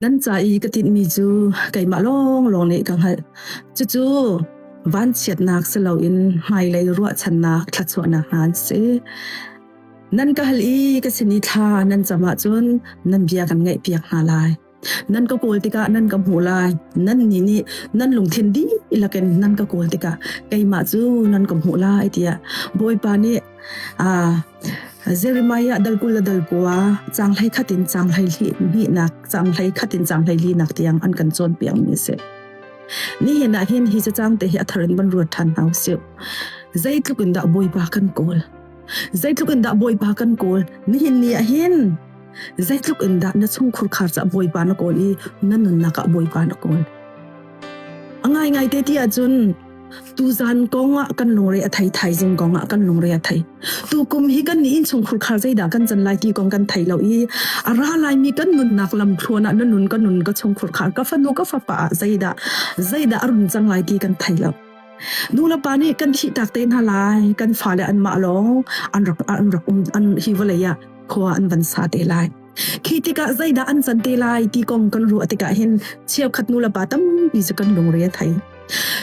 Nan ca i ka tinhmi cu keimah lawnglawng nih ka hngalh. Cucu vanchiatnak si loin hmailei ruahchannak thluachuahnak hna an si. Nan ka hal i ka sin i thla nan cam ahcun nan bia kan ngaihpiak hna lai. Nan ka kawl tikah nan ka hmuh lai. Nannih nih nan lungthin dihlak in nan ka kawl tikah keimah cu nan ka hmuh lai tiah Bawipa nih Jeremiah dal 20 le dal 9 caang 11 in caang 12nak caang 11 in caang 14nak tiang an kan cawnpiakmi a si. Nihin ah hin hi cacang te hi a thar in van ruat ṭhan hna usih. Zeitluk in dah Bawipa kan kawl? Zeitluk in dah Bawipa kan kawl? Nihin ni ah hin zeitluk in dah na chungkhur khar caah Bawipa na kawl i na nunnak ah Bawipa na kawl? A ngaingai te ti ahcun Tuzaan kong ah kan lungre a thei, thaizing kong ah kan lungre a thei. Tukum hi kan nih innchungkhur khar zeidah kan can lai ti kong kan thei lo i a ra laimi kan nunnak lamthluan ah na nun ka nun ka chungkhur khar ka fanu ka fapa ah zeidah zeidah a run cang lai ti kan thei lo. Nu le pa nih kan thih tak te hna lai, kan fale anmah lawng an rak an rak um an hi vawlei ah khua an van sa te lai. Khi tikah zeidah an can te lai ti kong kan ruah tikah hin cheukhat nu le pa tampi cu kan lungre a thei.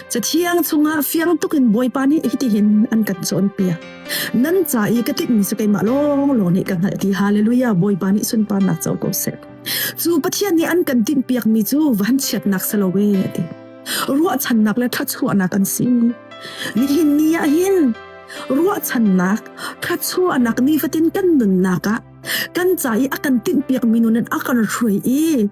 Cathiang chungah fiang tuk in Bawipa nih hitihin an kan cawnpiak. Nan ca i ka tinhmi cu keimah lawnglawng nih ka hngalh ti. Hallelujah! Bawipa nih sunparnak co ko seh. Cu Pathian nih an kan tinhpiakmi cu vanchiatnak si lo e, a ti. Ruahchannak le thluachuahnak an si. Nihin ni ah hin ruahchannak, thluachuahnak nifatin kan nunnak ah kan ca i a kan tinhpiakmi nun in a kan hruai i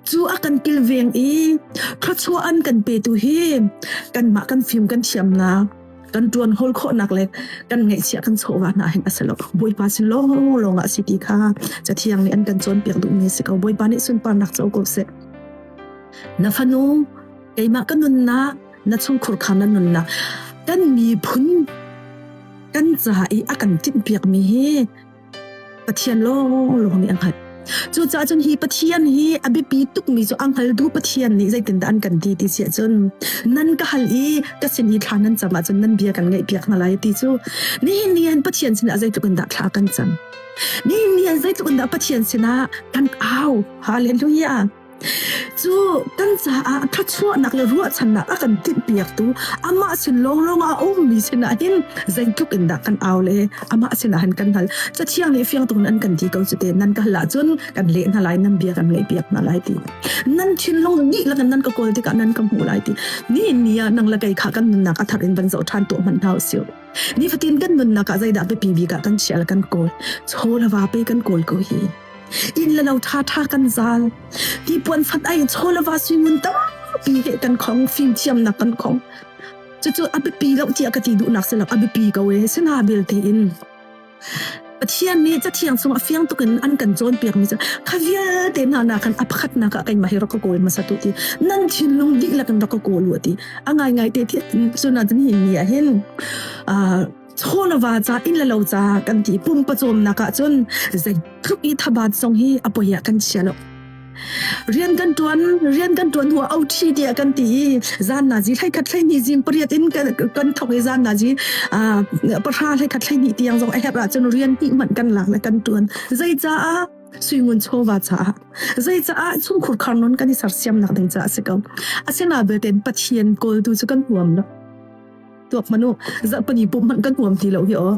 cu a kan kilveng i thluachuah an kan petu hi kanmah kan fim kan thiamnak kan ṭuan hawl khawhnak le kan ngaihchiah kan chawva hna hin a si lo Bawipa sin lawnglawng ah si ti kha Cathiang nih an kan cawnpiak duhmi a si ko Bawipa nih sunparnak co ko seh na fanu keimah ka nunnak na chungkhur kha na nunnak kan miphun kan ca i a kan timhpiakmi hi Pathian lawnglawng nih a hngalh. Cucaah cun hi Pathian hi a biapi tukmi cu a hngaltu Pathian nih zeitindah an kan ti ti si ahcun nan ka hal i ka sin i thla nan cam ahcun nan bia kan ngaihpiak hna lai ti cu nihin ni hin Pathian sinah zeitluk in dah thla kan cam. Nihin ni hin zeitluk in dah Pathian sinah kan au. Hallelujah. Cu kan caah thluachuahnak le ruahchannak a kan timhpiaktu amah sin lawnglawng ah a ummi sinah hin zeitluk in dah kan au le amah sinah hin kan hal. Cathiang nih fiang tuk in an kan ti ko cu te nan ka hal ahcun kan leh hna lai nan bia kan ngaihpiak hna lai ti. Nan thinlung dihlak in nan ka kawl tikah nan ka hmuh lai ti. Nihin ni ah nang le kei kha kan nunnak a thar in van zoh ṭhan tuah hmanh hna usih. Nifatin kan nunnak ah zeidah biapi bik ah kan chiah le kan kawl. Chaw le va pe kan kawl ko hi. Inn le lo ṭhaṭha kan zal. Tipuan fat ai chaw le va suingun tampi he kan khong, fimthiamnak kan khong. Cucu a biapi lo tiah ka ti duhnak si lo, a biapi ko e. Sina belte in Pathian nih Cathiang chung a fiang tuk in an kan cawnpiakmi cu kha vialte hna nakin a pakhatnak ah keimah hi rak ka kawl hmasa tu ti nan thinlung dihlak in rak ka kawl u ti a ngaingai te ti cun ah cun hi ni ah hin chaw le va ca inn le lo ca kan ti pumpa cawmnak ah cun zeitluk i thabat zong hi a poi ah kan chia lo rian kan tuan rian kan tuan hnu ah OT tiah kan ti i zan na zi hlei khat hlei hnih zing pariat in kan kan thok i zan na zi pahra hlei khat hlei hnih tiang zong a herh ahcun rian hnih hmanh kan lak le kan tuan zei caah suingun chawva caah zei caah chungkhur khar non kan i sersiamnak ding caah a si ko asina belte Pathian kawltu cu kan huam lo Tuak hmanh u, zarhpini pumh hmanh kan huam ti lo hi aw.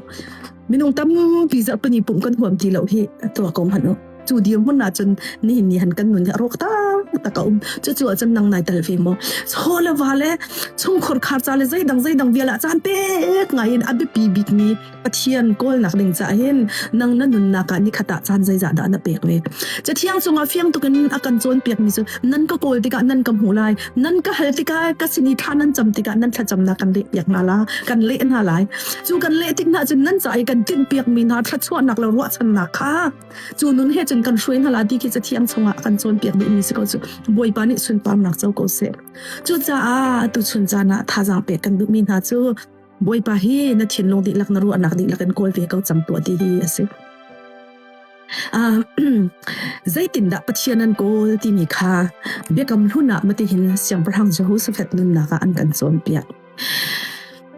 Minung tampi zarhpini pumh kan huam ti lo hi tuak ko hmanh u. Cu dirhmun ahcun nihin ni han kan nun hi a rawk taktak a um. Cucu ahcun nang nai tel ve maw? Chaw le va le chungkhur khar ca le zeidang zeidang vial ah caan pek ngai in a biapi bikmi Pathian kawlnak ding caah hin nang na nunnak ah nikhat ah caan zeizah dah na pek ve. Cathiang cungah fiang tuk in a kan cawnpiakmi cu nan ka kawl tikah nan ka hmuh lai, nan ka hal tikah ka sin i thla nan cam tikah nan thlacamnak kan leh piak hna la, kan leh hna lai. Cu kan leh tik hna cun nan ca i kan tinhpiakmi hna thluachuahnak le ruahchannak kha cu nun he cun kan hruai hna la ti khi Cathiang chungah a kan cawnpiak duhmi si ko cu Bawipa nih sunparnak co ko seh. Cucaah tuchun caan ah thazaang pek kan duhmi hna cu Bawipa hi na thinlung dihlak na ruahnak dihlak in kawl ve ko cang tuah ti hi a si. Uh, zeitindah Pathian an kawl timi kha biakam hlun ah matihin siangpahrang Jehoshaphat nunnak ah an kan cawnpiak.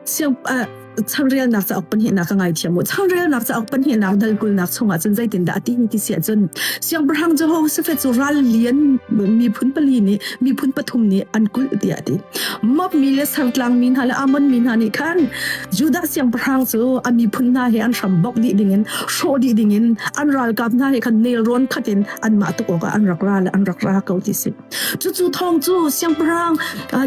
Siang, uh, Changrelnak cauk pahnihnak ka ngaithiam u. Changrelnak cauk pahnihnak dal kulnak chungah cun zeitindah a ti ti si ahcun Siangpahrang Jehoshaphat cu ral lian miphun pali nih miphun pathum nih an kulh tiah a ti. Moab mi le Sartlang mi hna le Ammon mi hna nih khan Judah siangpahrang cu a miphun hna he an hram bok dih dingin hrawh dih dingin an ralkap hna he khan nelrawn khat in anmah tuk awkah an rak ra le an rak ra ko ti si. Cucu thawng cu siangpahrang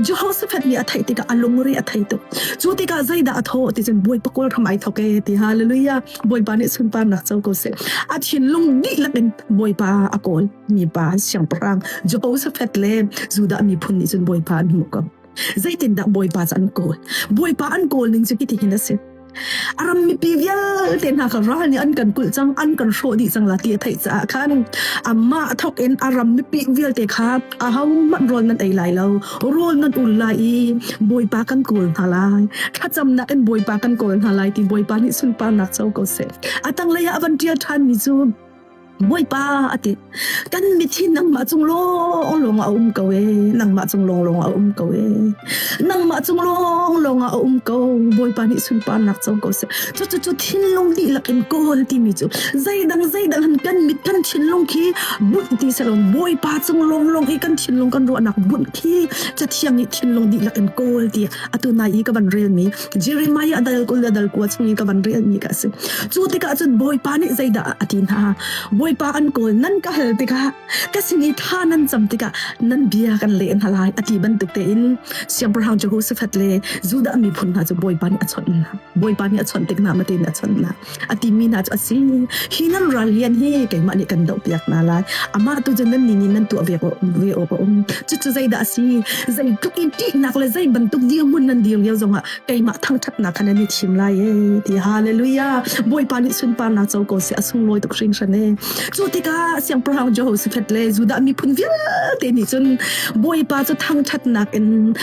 Jehoshaphat nih a theih tikah a lungre a thei tuk. Cu tikah zeidah a thawh ti cun Bawipa kawl hram ai thawk ee ti hallelujah Bawipa nih sunparnak co ko seh. A thinlung dihlak in Bawipa a kawl mi pa siangpahrang Jehoshaphat le Judah miphun nih cun Bawipa an hmuh ko. Zeitindah Bawipa cu an kawl? Bawipa an kawl ning cu hitihin a si. A ram mipi vialte hna kha ral nih an kan kulh cang, an kan hrawh dih cang la ti a theih caah khan amah thawk in a ram mipi vialte kha ahohmanh rawl nan ei lai lo, rawl nan ul lai i Bawipa kan kawl hna lai. Thlacamnak in Bawipa kan kawl hna lai ti Bawipa nih sunparnak co ko seh. A tanglei ah a van ṭial ṭhanmi cu Bawipa a ti. Kan mit hi nangmah cung lawnglawng ah a um ko ee. Nangmah cung lawnglawng ah a um ko ee. Nangmah cung lawnglawng ah a um ko. Bawipa nih sunparnak co ko seh. Cucu cu thinlung dihlak in kawl timi cu zeidang zeidang han kan mit kan thinlung khi bunh ti selaw Bawipa cung lawnglawng i kan thinlung kan ruahnak bunh khi cathiang nih thinlung dihlak in kawl ti atu nai i ka van relmi Jeremiah dal kul le dal kua chung i ka van relmi ka si. Cu tikah cun Bawipa nih zeidah a ti hna? Bawipa an kawl nan ka hal tikah ka sin i thla nan cam tikah nan bia kan leh hna lai a ti bantuk tein Siangpahrang Jehoshaphat le Judah miphun hna cu Bawipa nih a chawnh hna. Bawipa nih a chawnh tik hna matin a chawnh hna. A timi hna cu a si. Hi nan ral lian hi keimah nih kan dohpiak hna lai. Amah tu cu nan nih nih nan tuah ve ve awk a um. Cucu zeidah a si? Zeitluk in ṭihnak le zei bantuk dirhmun nan dir lio zongah keimah thangṭhatnak kha nan i thim lai ee ti hallelujah. Bawipa nih sunparnak co ko seh a sunglawi tuk hringhran ee. Cu tikah siangpahrang Jehoshaphat le Judah miphun vialte nih cun Bawipa cu thangṭhatnak in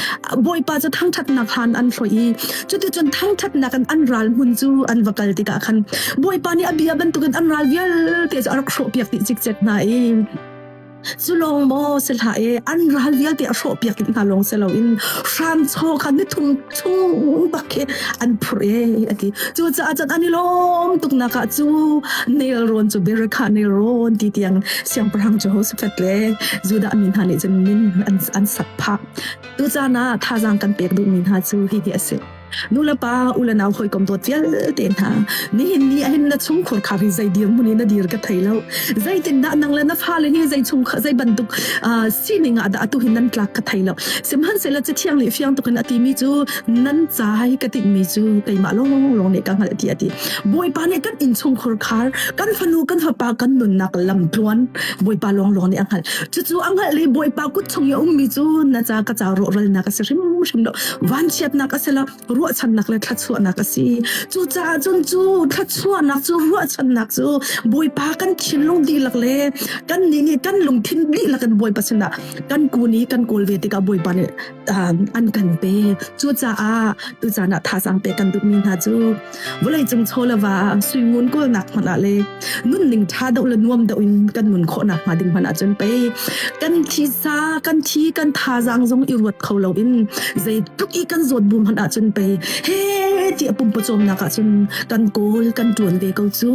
Bawipa cu thangṭhatnak han an hlawih i Cuticun thangṭhatnak in an ral hmun cu an va kal tikah khan Bawipa nih a bia bantukin an ral vialte cu a rak hrawhpiak dih cikcek hna i cu lawng maw si hlah e an ral vialte a hrawhpiak dih hna lawng si loin hramchaw kha nithum chung bak khi an phurh e a ti. Cucaah cun an i lawm tuknak ah cu nelrawn cu Berekah nelrawn ti tiang siangpahrang Jehoshaphat le Judah mi hna nih cun min an, an sak phah. Tucaan ah thazaang kan pek duhmi hna cu hihi a si. Nulepa, u le nau hawikom dawt vialte hna, nihin ni ahhin na chungkhur khar hi zei dirhmun in na dir ka thei lo. Zeitindah nang le na fale hi zei chung zei bantuk uh, sining ah dah atu hin nan tlak ka thei lo. Sihmanhsehlaw Cathiang nih fiang tuk in a timi cu nan ca hi ka tinhmi cu keimah lawnglawng nih ka hngalh ti a ti. Bawipa nih kan innchungkhur khar, kan fanu kan fapa kan nunnak lamtluan Bawipa lawnglawng nih a hngalh. Cucu a hngalh i Bawipa kut chung i a ummi cu na ca ka ca rawhralnak a si hrimhrim lo. Vanchiatnak a si lo, ruahchannak le thluachuahnak a si. Cucaah cun cu thluachuahnak cu ruahchannak cu Bawipa kan thinlung dihlak le kan nih nih kan lungthin dihlak in Bawipa sinah kan kun i kan kawl ve tikah Bawipa nih an kan pek. Cucaah tucaan ah thazaang pek kan duhmi hna cu vawleicung chaw le va ah suingun kawlnak hmanh ah le nunning ṭha deuh le nuam deuh in kan nun khawhnak hnga ding hmanh ahcun pei kan thisa kan thi kan thazaang zong i ruat kho loin zeitluk i kan zawt bu hmanh ahcun pei he ti a pumpawcawmnak ahcun kan kawl kan ṭuan ve ko cu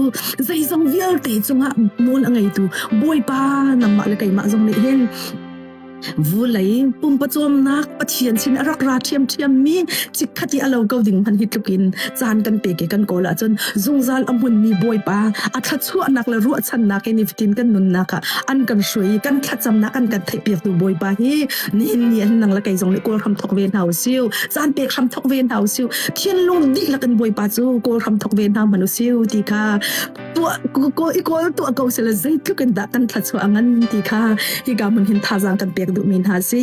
zeizong vialte cungah nawl a ngeitu Bawipa nangmah le keimah zong nih hin Vulei pumpawcawmnak Pathian sin a rak ra ṭhiamṭhiam mi chikkhat i a lo ko ding hmanh hi tluk in caan kan pek i kan kawl ahcun zungzal a hmunmi Bawipa a thluachuahnak le ruahchannak in nifatin kan nunnak ah an kan hruai i kan thlacamnak an kan theihpiaktu Bawipa hi nihin ni ah hin nang le kei zong nih kawl hram thawk ve hna usih caan pek hram thawk ve hna usih thinlung dihlak in Bawipa cu kawl hram thawk ve hna hmanh usih ti kha tuah kawl i kawl tuah ko sila zeitluk in dah kan thluachuah a ngan ti kha hika hmun hin thazaang kan pek duhmi hna si.